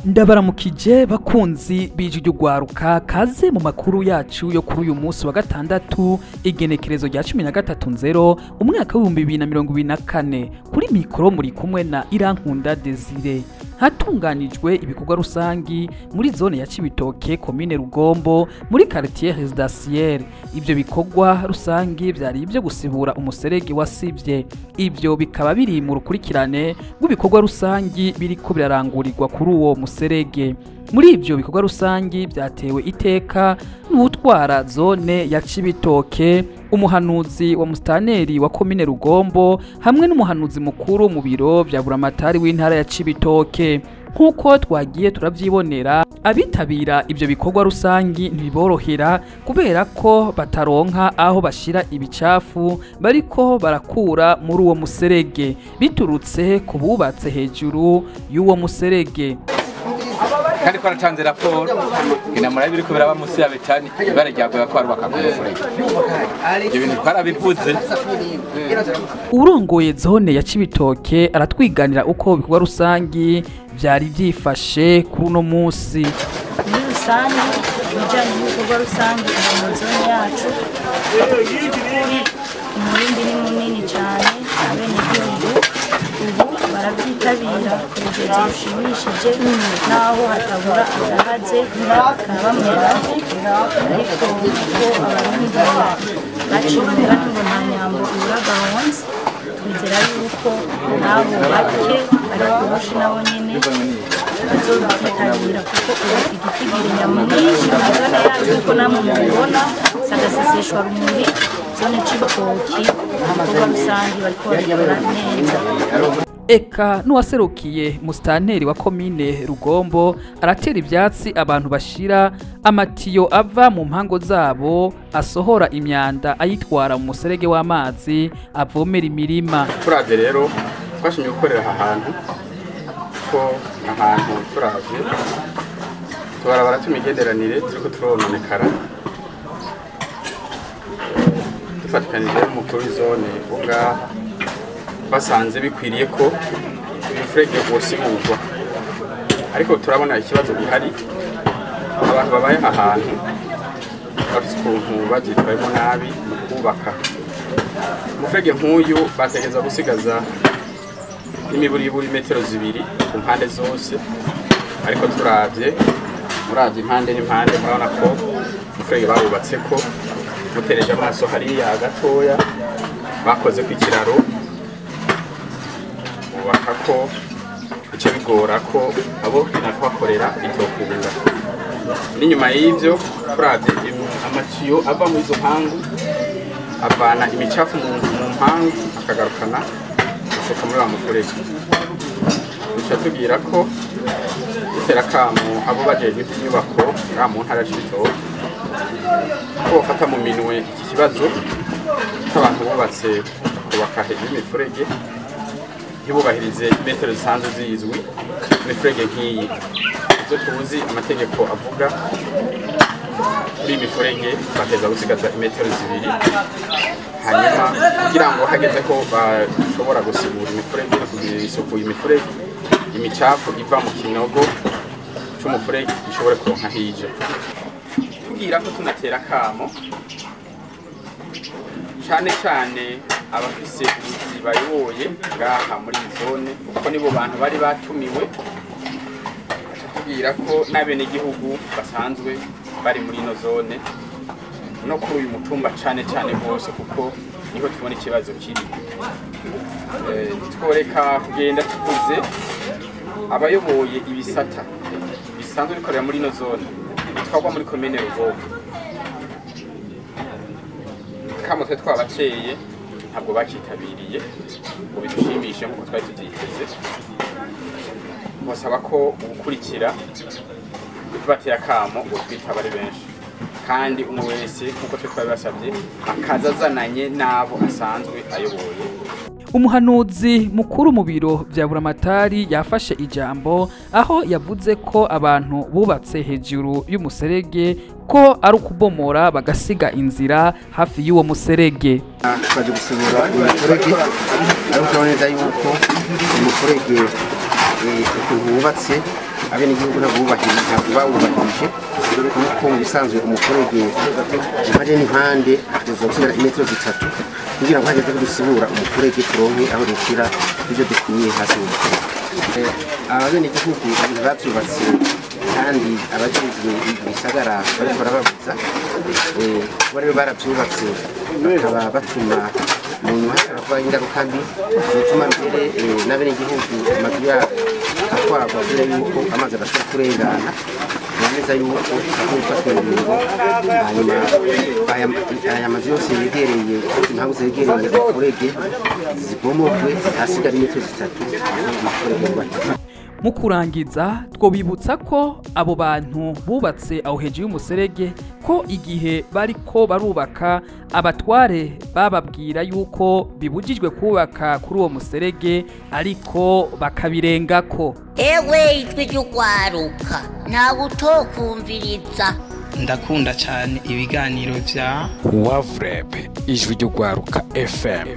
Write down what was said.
Ndabaramukije bakunzi b'Ijwi ry'Urwaruka, kaze mu makuru yacu yo kuri uyu munsi wa gatandatu, igenekerezo rya 13.0 umwaka w'2024. Kuri mikoro muri kumwe na Irankunda Desire. Hatunganijwe ibikorwa rusangi muri zone ya Cibitoke, komine Rugombo, muri quartier résidentiel. Ivyo bikorwa rusangi vyari ivyo gusibura umuserege wasivye. Ivyo bikaba biri mu rukurikirane rw'ibikorwa rusangi biriko birarangurirwa kuri uwo muserege. Muri ivyo bikorwa rusangi vyatewe iteka n'utwara zone ya Cibitoke, umuhanuzi wa mustaneri wa komine Rugombo, hamwe n'umuhanuzi mukuru mu biro vya buramatari w'intara ya Cibitoke. Nkuko twagiye turavyibonera, abitabira ivyo bikorwa rusangi ntibiborohera kubera ko bataronka aho bashira ibicafu bariko barakura muri uwo muserege, biturutse ku bubatse hejuru y'uwo muserege. Kandi twaratanze raporo inamura biriko biraba musi ya betani, ibara ryagoye ko arubaka ku mufurege. Ibyo bintu twarabivuze. Urongoye zone ya Cibitoke aratwiganira uko bikorwa rusangi vyari vyifashe kuri uno musi. Muri rusange, ibijanye n'ibikorwa rusange mu zone yacu, by'ukuri umurindi ni munini cyane. Abenegihugu ubu barabyitabira ku rugero rushimishije, naho hatabura agahaze ka bamwe bamwe, ariko kuko Abarundi baciye umugani ngo nta nyambo ibura gahonze, twizera yuko n'abo bake bari kuboshi nabo nyene bazobyitabira, kuko ubu igitigiri nyamwinshi mu zone yacu, kuko namwe mubibona sagaseseshwa rumuri, zone Cibitoki ibikorwa rusange bariko babikora neza. Eka n'uwaserukiye musitanteri wa komine Rugombo aratera ivyatsi abantu bashira amatiyo ava mu mpango zabo asohora imyanda ayitwara mu muserege w'amazi avomera imirima. Turavye rero twashimye gukorera aha hantu, ko ahantu turavye tubarabara tumigenderanire turiko turononekara. Dufatikanije n'umukuru w'izone wo ngaha, basanze bikwiriye ko umufurege wosigurwa, ariko turabona ikibazo gihari. Abantu babaye aha hantu bafise ukuntu bavyitwayemo nabi mu kubaka umufurege nk'uyu. Bategereza gusigaza n'imiburiburi metero 2 ku mpande zose, ariko turavye, muravye impande n'impande, murabona ko umufurege bawubatseko mutereje amaso hariya gatoya, bakoze ko ikiraro bubaka ko bice bigora ko abo kuhakorera bitokunda. N'inyuma y'ivyo, turavye amatiyo ava muri izo mpangu avana imicafu mu mpangu akagarukana asuka muri wa mufurege. Bica tubwira ko dutera akamo abo bajejwe ivy'inyubako ngaha mu ntara ya Cibitoke ko bofata mu minwe iki kibazo c'abantu bubatse kubaka hejuru y'imifurege, ntibubahirize imetero zisanzwe zizwi imifurege nk'iyi. Ivyo tuzi amategeko avuga kuri iyi mifurege, bateza gusigaza imetero 2, hanyuma kugira ngo hageze ko bashobora gusigura imifurege no kugirira isuku imifurege, imicafu iva mu kinogo c'umufurege ishobore kuronka hije. Tugira ko tunatera akamo cane cane abafise ubuzi bayoboye ngaha muri iyi zone, kuko nibo bantu bari batumiwe. Tubwira ko n'abenegihugu basanzwe bari muri ino zone no kuri uyu mutumba cane cane rwose, kuko niho tubona ikibazo kiri. Tworeka kugenda tuvuze abayoboye ibisata bisanzwe bikorera muri ino zone bitwarwa muri komine Rugombo. Kamo twe twabateye ntabwo bakitabiriye ngo bidushimishe nkuko twari tuvyiteze. Basaba ko ugukurikira tubateye akamo ngo twitaba ari benshi, kandi umwe wese nkuko twe twabibasabye akaza azananye n'abo asanzwe ayoboye. Umuhanuzi mukuru mu biro vya buramatari yafashe ijambo, aho yavuze ko abantu bubatse hejuru y'umuserege ko ari ukubomora bagasiga inzira hafi y'uwo muserege. Twaje gusibura imifurege, ariko turabona neza yuko umufurege Ukuntu wubatse, abenegihugu ntabwo bawubahirije, kuko mu bisanzwe umuferege impande n'impande hategerezwa gusigara imetero 3 kugira ngo hageze ko dusibura umuferege turonke aho dushyira ibyo dukwiye hasi mu muferege. Abenegihugu ibintu bavyubatse kandi abajejwe ibisagara bariko barababuza. Kuba rero baravyubatse bakaba batuma mu nyuma hashobora kuba ingaruka mbi zotuma mbere n'abenegihugu amazu yabo atwarwa, kubera yuko amazi adashobora kurengana. Bemeza yuko hakwiye gufatwa ingingo, hanyuma aya mazu yose yegereye impangu zegereye umuferege zibomogwe, hasigara imetero 3 umuferege wubakiwe. Mu kurangiza, twobibutsa ko abo bantu bubatse aho hejuru y'umuserege, ko igihe bariko barubaka abatware bababwira yuko bibujijwe kubaka kuri uwo muserege, ariko bakabirengako. Ewe, ijwi ry'ugwaruka, ntawe utokumviriza. Ndakunda cyane ibiganiro bya Wavureb, Ijwi ry'Urwaruka FM.